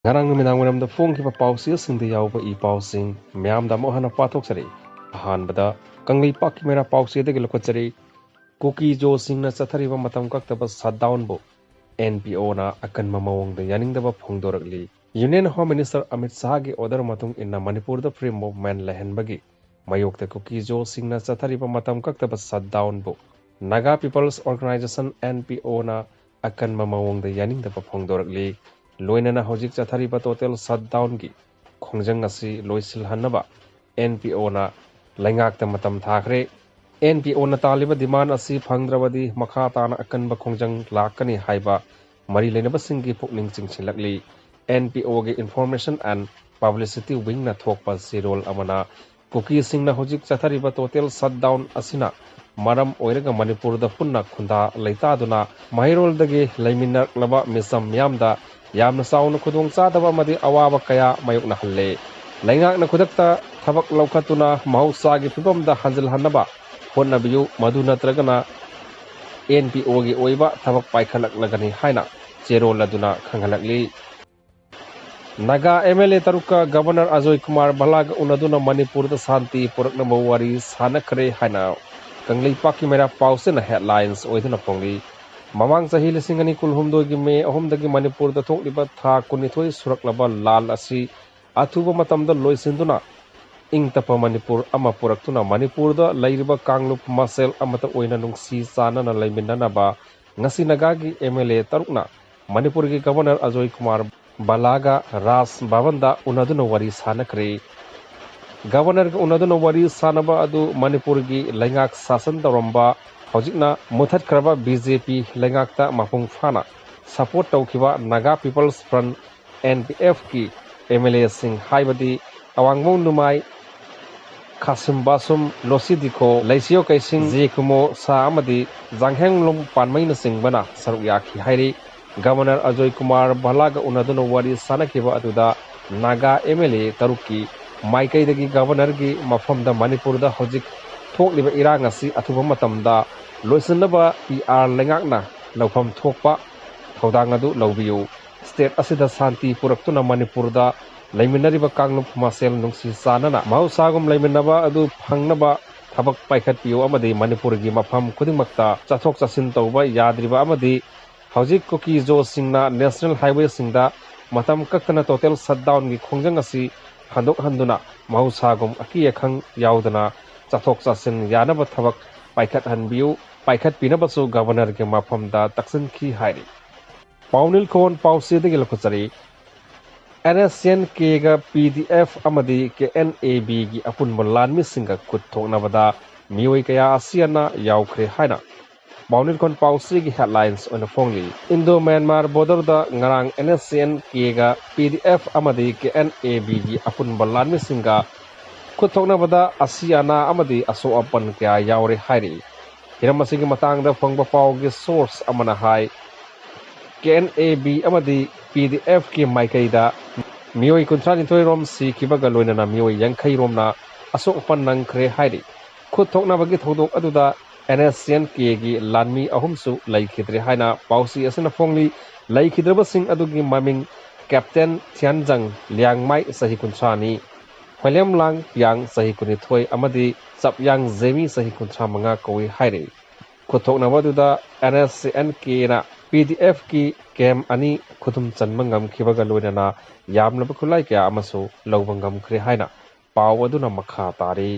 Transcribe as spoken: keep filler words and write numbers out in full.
ꯉꯔꯥꯡ ꯅꯨꯃꯤꯗꯥꯡ ꯋꯥꯏꯔꯝꯗ ꯐꯣꯡꯈꯤꯕ ꯄꯥꯎꯆꯦꯁꯤꯡꯗ ꯌꯥꯎꯕ ꯏ ꯄꯥꯎꯁꯤꯡ ꯃꯌꯥꯝꯗ ꯑꯃꯨꯛ ꯍꯟꯅ ꯄꯥꯊꯣꯛꯆꯔꯤ꯫ ꯑꯍꯥꯟꯕꯗ ꯀꯪꯂꯩꯄꯥꯛꯀꯤ ꯃꯩꯔꯥ ꯄꯥꯎꯆꯦꯗꯒꯤ ꯂꯧꯈꯠꯆꯔꯤ꯫ ꯀꯨꯀꯤꯖꯣꯁꯤꯡꯅ ꯆꯠꯊꯔꯤꯕ ꯃꯇꯝ ꯀꯛꯇꯕ ꯁꯠꯗꯥꯎꯟꯕꯨ ꯑꯦꯟ ꯄꯤ ꯑꯣꯅ ꯑꯀꯟꯕ ꯃꯑꯣꯡꯗ ꯌꯥꯅꯤꯡꯗꯕ ꯐꯣꯡꯗꯣꯔꯛꯂꯤ꯫ ꯌꯨꯅꯤꯌꯟ ꯍꯣꯝ ꯃꯤꯅꯤꯁꯇꯔ ꯑꯃꯤꯠ ꯁꯥꯍꯒꯤ ꯑꯣꯔꯗꯔ ꯃꯇꯨꯡ ꯏꯟꯅ ꯃꯅꯤꯄꯨꯔꯗ ꯐ꯭ꯔꯤ ꯃꯨꯚꯃꯦꯟ ꯂꯩꯍꯟꯕꯒꯤ ꯃꯥꯌꯣꯛꯇ ꯀꯨꯀꯤꯖꯣꯁꯤꯡꯅ ꯆꯠꯊꯔꯤꯕ ꯃꯇꯝ ꯀꯛꯇꯕ ꯁꯠꯗꯥꯎꯟꯕꯨ Naga peoples organisation, N P ꯑꯣꯅ ꯑꯀꯟꯕ ꯃꯑꯣꯡꯗ ꯌꯥꯅꯤꯡꯗꯕ ꯐꯣꯡꯗꯣꯔꯛꯂꯤ꯫ ꯂꯣꯏꯅꯅ ꯍꯧꯖꯤꯛ ꯆꯠꯊꯔꯤꯕ ꯇꯣꯇꯦꯜ ꯁꯠꯗꯥꯎꯟꯒꯤ ꯈꯣꯡꯖꯪ ꯑꯁꯤ ꯂꯣꯏꯁꯤꯜꯍꯟꯅꯕ ꯑꯦꯟ ꯄꯤ ꯑꯣꯅ ꯂꯩꯉꯥꯛꯇ ꯃꯇꯝ ꯊꯥꯈ꯭ꯔꯦ꯫ ꯑꯦꯟ ꯄꯤ ꯑꯣꯅ ꯇꯥꯜꯂꯤꯕ ꯗꯤꯃꯥꯟ ꯑꯁꯤ ꯐꯪꯗ꯭ꯔꯕꯗꯤ ꯃꯈꯥ ꯇꯥꯅ ꯑꯀꯟꯕ ꯈꯣꯡꯖꯪ ꯂꯥꯛꯀꯅꯤ ꯍꯥꯏꯕ ꯃꯔꯤ ꯂꯩꯅꯕꯁꯤꯡꯒꯤ ꯄꯨꯛꯅꯤꯡ ꯆꯤꯡꯁꯤꯜꯂꯛꯂꯤ꯫ ꯑꯦꯟ ꯄꯤ ꯑꯣꯒꯤ Information and Publicity Wingꯅ ꯊꯣꯛꯄ ꯆꯦꯔꯣꯜ ꯑꯃꯅ ꯀꯨꯀꯤꯁꯤꯡꯅ ꯍꯧꯖꯤꯛ ꯆꯠꯊꯔꯤꯕ ꯇꯣꯇꯦꯜ ꯁꯠꯗꯥꯎꯟ ꯑꯁꯤꯅ ꯃꯔꯝ ꯑꯣꯏꯔꯒ ꯃꯅꯤꯄꯨꯔꯗ ꯄꯨꯟꯅ ꯈꯨꯟꯗꯥ ꯂꯩꯇꯥꯗꯨꯅ ꯃꯍꯩꯔꯣꯜꯗꯒꯤ ꯂꯩꯃꯤꯟꯅꯔꯛꯂꯕ ꯃꯤꯆꯝ ꯃꯤꯌꯥꯝꯗ ꯌꯥꯝꯅ ꯆꯥꯎꯅ ꯈꯨꯗꯣꯡꯆꯥꯗꯕ ꯑꯃꯗꯤ ꯑꯋꯥꯕ ꯀꯌꯥ ꯃꯥꯌꯣꯛꯅꯍꯜꯂꯦ꯫ ꯂꯩꯉꯥꯛꯅ ꯈꯨꯗꯛꯇ ꯊꯕꯛ ꯂꯧꯈꯠꯇꯨꯅ ꯃꯍꯧꯁꯥꯒꯤ ꯐꯤꯕꯝꯗ ꯍꯟꯖꯤꯜꯍꯟꯅꯕ ꯍꯣꯠꯅꯕꯤꯌꯨ, ꯃꯗꯨ ꯅꯠꯇ꯭ꯔꯒꯅ ꯑꯦꯟ ꯄꯤ ꯑꯣꯒꯤ ꯑꯣꯏꯕ ꯊꯕꯛ ꯄꯥꯏꯈꯠꯂꯛꯂꯒꯅꯤ ꯍꯥꯏꯅ ꯆꯦꯔꯣꯜ ꯑꯗꯨꯅ ꯈꯪꯍꯜꯂꯛꯂꯤ꯫ ꯅꯥꯒꯥ ꯑꯦꯝ ꯑꯦꯜ ꯑꯦ ꯇꯔꯨꯛꯀ ꯒꯕꯔꯅꯔ ꯑꯖꯣꯏ ꯀꯨꯃꯥꯔ ꯚꯜꯂꯥꯒ ꯎꯅꯗꯨꯅ ꯃꯅꯤꯄꯨꯔꯗ ꯁꯥꯟꯇꯤ ꯄꯨꯔꯛꯅꯕ ꯋꯥꯔꯤ ꯁꯥꯟꯅꯈ꯭ꯔꯦ ꯍꯥꯏꯅ ꯀꯪꯂꯩꯄꯥꯛꯀꯤ ꯃꯩꯔꯥ ꯄꯥꯎꯆꯦꯅ ꯍꯦꯗꯂꯥꯏꯟꯁ ꯑꯣꯏꯗꯨꯅ ꯐꯣꯡꯂꯤ꯫ ꯃꯃꯥꯡ ꯆꯍꯤ ꯂꯤꯁꯤꯡ ꯑꯅꯤ ꯀꯨꯟꯍꯨꯝꯗꯣꯏꯒꯤ ꯃꯦ ꯑꯍꯨꯝꯗꯒꯤ ꯃꯅꯤꯄꯨꯔꯗ ꯊꯣꯛꯂꯤꯕ ꯊꯥ ꯀꯨꯟꯅꯤꯊꯣꯏ ꯁꯨꯔꯛꯂꯕ ꯂꯥꯟ ꯑꯁꯤ ꯑꯊꯨꯕ ꯃꯇꯝꯗ ꯂꯣꯏꯁꯤꯟꯗꯨꯅ ꯏꯪ ꯇꯞꯄ ꯃꯅꯤꯄꯨꯔ ꯑꯃ ꯄꯨꯔꯛꯇꯨꯅ ꯃꯅꯤꯄꯨꯔꯗ ꯂꯩꯔꯤꯕ ꯀꯥꯡꯂꯨꯞ ꯃꯁꯦꯜ ꯑꯃꯠꯇ ꯑꯣꯏꯅ ꯅꯨꯡꯁꯤ ꯆꯥꯟꯅꯅ ꯂꯩꯃꯤꯟꯅꯅꯕ ꯉꯁꯤ ꯅꯥꯒꯥꯒꯤ ꯑꯦꯝ ꯑꯦꯜ ꯑꯦ ꯇꯔꯨꯛꯅ ꯃꯅꯤꯄꯨꯔꯒꯤ ꯒꯕꯔꯅꯔ ꯑꯖꯣꯏ ꯀꯨꯃꯥꯔ ꯚꯜꯂꯥꯒ ꯔꯥꯖ ꯚꯕꯟꯗ ꯎꯅꯗꯨꯅ ꯋꯥꯔꯤ ꯁꯥꯟꯅꯈ꯭ꯔꯦ꯫ ꯒꯕꯔꯅꯔꯒ ꯎꯅꯗꯨꯅ ꯋꯥꯔꯤ ꯁꯥꯟꯅꯕ ꯑꯗꯨ ꯃꯅꯤꯄꯨꯔꯒꯤ ꯂꯩꯉꯥꯛ ꯁꯥꯁꯟ ꯇꯧꯔꯝꯕ, ꯍꯧꯖꯤꯛꯅ ꯃꯨꯊꯠꯈ꯭ꯔꯕ ꯕꯤ ꯖꯦ ꯄꯤ ꯂꯩꯉꯥꯛꯇ ꯃꯄꯨꯡ ꯐꯥꯅ ꯁꯄꯣꯔꯠ ꯇꯧꯈꯤꯕ Naga peoples front, N P ꯑꯦꯐꯀꯤ ꯑꯦꯝ ꯑꯦꯜ ꯑꯦꯁꯤꯡ ꯍꯥꯏꯕꯗꯤ ꯑꯋꯥꯡꯕꯝ ꯅꯨꯃꯥꯏ, ꯈꯥꯁꯤꯝ ꯕꯥꯁꯨꯝ, ꯂꯣꯁꯤ ꯗꯤꯈꯣ, ꯂꯩꯁꯤꯌꯣ ꯀꯩꯁꯤꯡ, ꯖꯦ ꯀꯨꯃꯣ ꯁꯥ ꯑꯃꯗꯤ ꯖꯥꯡꯍꯦꯡꯂꯨꯝ ꯄꯥꯟꯃꯩꯅꯆꯤꯡꯕꯅ ꯁꯔꯨꯛ ꯌꯥꯈꯤ ꯍꯥꯏꯔꯤ꯫ ꯒꯕꯔꯅꯔ ꯑꯖꯣꯏ ꯀꯨꯃꯥꯔ ꯚꯜꯂꯥꯒ ꯎꯅꯗꯨꯅ ꯋꯥꯔꯤ ꯁꯥꯟꯅꯈꯤꯕ ꯑꯗꯨꯗ ꯅꯥꯒꯥ ꯑꯦꯝ ꯑꯦꯜ ꯑꯦ ꯇꯔꯨꯛꯀꯤ ꯃꯥꯏꯀꯩꯗꯒꯤ ꯒꯕꯔꯅꯔꯒꯤ ꯃꯐꯝꯗ ꯃꯅꯤꯄꯨꯔꯗ ꯍꯧꯖꯤꯛ ꯊꯣꯛꯂꯤꯕ ꯏꯔꯥꯡ ꯑꯁꯤ ꯑꯊꯨꯕ ꯃꯇꯝꯗ ꯂꯣꯏꯁꯤꯟꯅꯕ ꯄꯤ ꯑꯥꯔ ꯂꯩꯉꯥꯛꯅ ꯂꯧꯐꯝ ꯊꯣꯛꯄ ꯊꯧꯗꯥꯡ ꯑꯗꯨ ꯂꯧꯕꯤꯌꯨ꯫ ꯁ꯭ꯇꯦꯠ ꯑꯁꯤꯗ ꯁꯥꯟꯇꯤ ꯄꯨꯔꯛꯇꯨꯅ ꯃꯅꯤꯄꯨꯔꯗ ꯂꯩꯃꯤꯟꯅꯔꯤꯕ ꯀꯥꯡꯂꯨꯞ ꯃꯁꯦꯜ ꯅꯨꯡꯁꯤ ꯆꯥꯟꯅꯅ ꯃꯍꯧꯁꯥꯒꯨꯝ ꯂꯩꯃꯤꯟꯅꯕ ꯑꯗꯨ ꯐꯪꯅꯕ ꯊꯕꯛ ꯄꯥꯏꯈꯠꯄꯤꯌꯨ ꯑꯃꯗꯤ ꯃꯅꯤꯄꯨꯔꯒꯤ ꯃꯐꯝ ꯈꯨꯗꯤꯡꯃꯛꯇ ꯆꯠꯊꯣꯛ ꯆꯠꯁꯤꯟ ꯇꯧꯕ ꯌꯥꯗ꯭ꯔꯤꯕ ꯑꯃꯗꯤ ꯍꯧꯖꯤꯛ ꯀꯨꯀꯤ ꯖꯣꯁꯤꯡꯅ ꯅꯦꯁꯅꯦꯜ ꯍꯥꯏꯋꯦꯁꯤꯡꯗ ꯃꯇꯝ ꯀꯛꯇꯅ ꯇꯣꯇꯦꯜ ꯁꯠꯗꯥꯎꯟꯒꯤ ꯈꯣꯡꯖꯪ ꯑꯁꯤ ꯍꯟꯗꯣꯛꯍꯟꯗꯨꯅ ꯃꯍꯧꯁꯥꯒꯨꯝ ꯑꯀꯤ ꯑꯈꯪ ꯌꯥꯎꯗꯅ ꯆꯠꯊꯣꯛ ꯆꯠꯁꯤꯟ ꯌꯥꯅꯕ ꯊꯕꯛ ꯄꯥꯏꯈꯠꯍꯟꯕꯤꯌꯨ, ꯄꯥꯏꯈꯠꯄꯤꯅꯕꯁꯨ ꯒꯕꯔꯅꯔꯒꯤ ꯃꯐꯝꯗ ꯇꯛꯁꯤꯟꯈꯤ ꯍꯥꯏꯔꯤ꯫ ꯄꯥꯎꯅꯤꯜꯈꯣꯟ ꯄꯥꯎꯆꯦꯗꯒꯤ ꯂꯧꯈꯠꯆꯔꯤ꯫ And S C and ꯀꯦꯒ P D F ꯑꯃꯗꯤ ꯀꯦ ꯑꯦꯟ ꯑꯦ ꯕꯤꯒꯤ ꯑꯄꯨꯟꯕ ꯂꯥꯟꯃꯤꯁꯤꯡꯒ ꯈꯨꯠ ꯊꯣꯛꯅꯕꯗ ꯃꯤꯑꯣꯏ ꯀꯌꯥ ꯑꯁꯤ ꯑꯅꯥ ꯌꯥꯎꯈ꯭ꯔꯦ ꯍꯥꯏꯅ ꯄꯥꯎꯅꯤꯜꯈꯣꯟ ꯄꯥꯎꯆꯦꯒꯤ ꯍꯦꯗꯂꯥꯏꯟꯁ ꯑꯣꯏꯅ ꯐꯣꯡꯂꯤ꯫ ꯏꯟꯗꯣ ꯃ꯭ꯌꯥꯟꯃꯥꯔ ꯕꯣꯔꯗꯔꯗ ꯉꯔꯥꯡ and S C and ꯀꯦꯒ P D F ꯑꯃꯗꯤ ꯀꯦ ꯑꯦꯟ ꯑꯦ ꯕꯤꯒꯤ ꯑꯄꯨꯟꯕ ꯂꯥꯟꯃꯤꯁꯤꯡꯒ ꯈꯨꯠ ꯊꯣꯛꯅꯕꯗ ꯑꯁꯤ ꯑꯅꯥ ꯑꯃꯗꯤ ꯑꯁꯣꯛ ꯑꯄꯟ ꯀꯌꯥ ꯌꯥꯎꯔꯦ ꯍꯥꯏꯔꯤ꯫ ꯍꯤꯔꯝ ꯑꯁꯤꯒꯤ ꯃꯇꯥꯡꯗ ꯐꯪꯕ ꯄꯥꯎꯒꯤ ꯁꯣꯔꯁ ꯑꯃꯅ ꯍꯥꯏ, ꯀꯦ ꯑꯦꯟ ꯑꯦ ꯕꯤ ꯑꯃꯗꯤ ꯄꯤ ꯗꯤ ꯑꯦꯐꯀꯤ ꯃꯥꯏꯀꯩꯗ ꯃꯤꯑꯣꯏ ꯀꯨꯟꯊ꯭ꯔꯥ ꯅꯤꯊꯣꯏ ꯔꯣꯝ ꯁꯤꯈꯤꯕꯒ ꯂꯣꯏꯅꯅ ꯃꯤꯑꯣꯏ ꯌꯥꯡꯈꯩ ꯔꯣꯝꯅ ꯑꯁꯣꯛ ꯑꯄꯟ ꯅꯪꯈ꯭ꯔꯦ ꯍꯥꯏꯔꯤ꯫ ꯈꯨꯠ ꯊꯣꯛꯅꯕꯒꯤ ꯊꯧꯗꯣꯛ ꯑꯗꯨꯗ ꯑꯦꯟ ꯑꯦꯁ ꯁꯤ ꯑꯦꯟ ꯀꯦꯒꯤ ꯂꯥꯟꯃꯤ ꯑꯍꯨꯝꯁꯨ ꯂꯩꯈꯤꯗ꯭ꯔꯦ ꯍꯥꯏꯅ ꯄꯥꯎꯆꯦ ꯑꯁꯤꯅ ꯐꯣꯡꯂꯤ꯫ ꯂꯩꯈꯤꯗ꯭ꯔꯕꯁꯤꯡ ꯑꯗꯨꯒꯤ ꯃꯃꯤꯡ ꯀꯦꯞꯇꯦꯟ ꯊꯤꯌꯥꯟꯖꯪ ꯂꯤꯌꯥꯡꯃꯥꯏ, ꯆꯍꯤ ꯀꯨꯟꯊ꯭ꯔꯥꯅꯤ, ꯍꯣꯏꯂꯦꯝꯂꯥꯡ ꯄꯤꯌꯥꯡ, ꯆꯍꯤ ꯀꯨꯟꯅꯤꯊꯣꯏ, ꯑꯃꯗꯤ ꯆꯞꯌꯥꯡ ꯖꯦꯃꯤ, ꯆꯍꯤ ꯀꯨꯟꯊ꯭ꯔꯥ ꯃꯉꯥ ꯀꯧꯏ ꯍꯥꯏꯔꯤ꯫ ꯈꯨꯠꯊꯣꯛꯅꯕ ꯑꯗꯨꯗ ꯑꯦꯟ ꯑꯦꯁ ꯁꯤ ꯑꯦꯟ ꯀꯦꯅ ꯄꯤ ꯗꯤ ꯑꯦꯐꯀꯤ ꯀꯦꯝ ꯑꯅꯤ ꯈꯨꯗꯨꯝ ꯆꯟꯕ ꯉꯝꯈꯤꯕꯒ ꯂꯣꯏꯅꯅ ꯌꯥꯝꯂꯕ ꯈꯨꯠꯂꯥꯏ ꯀꯌꯥ ꯑꯃꯁꯨ ꯂꯧꯕ ꯉꯝꯈ꯭ꯔꯦ ꯍꯥꯏꯅ ꯄꯥꯎ ꯑꯗꯨꯅ ꯃꯈꯥ ꯇꯥꯔꯤ꯫